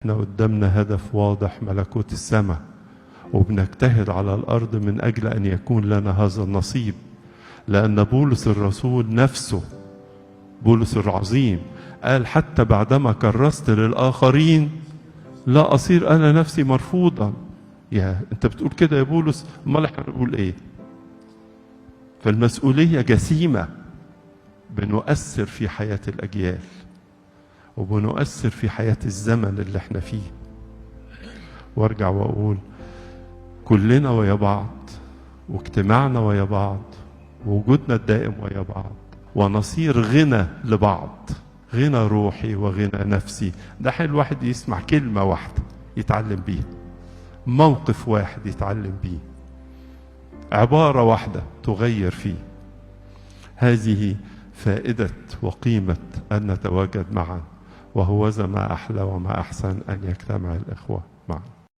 احنا قدامنا هدف واضح، ملكوت السماء، وبنجتهد على الأرض من أجل أن يكون لنا هذا النصيب. لأن بولس الرسول نفسه، بولس العظيم، قال حتى بعدما كرست للآخرين لا أصير أنا نفسي مرفوضا. يا أنت بتقول كده يا بولس، أمال احنا بنقول إيه؟ فالمسؤولية جسيمة، بنؤثر في حياة الأجيال وبنؤثر في حياة الزمن اللي احنا فيه. وارجع وأقول كلنا ويا بعض، واجتماعنا ويا بعض، ووجودنا الدائم ويا بعض، ونصير غنى لبعض، غنى روحي وغنى نفسي. ده حلو الواحد يسمع كلمة واحدة يتعلم بيها، موقف واحد يتعلم بيه، عبارة واحدة تغير فيه. هذه فائدة وقيمة أن نتواجد معا، وهوذا ما أحلى وما أحسن أن يجتمع الإخوة معا.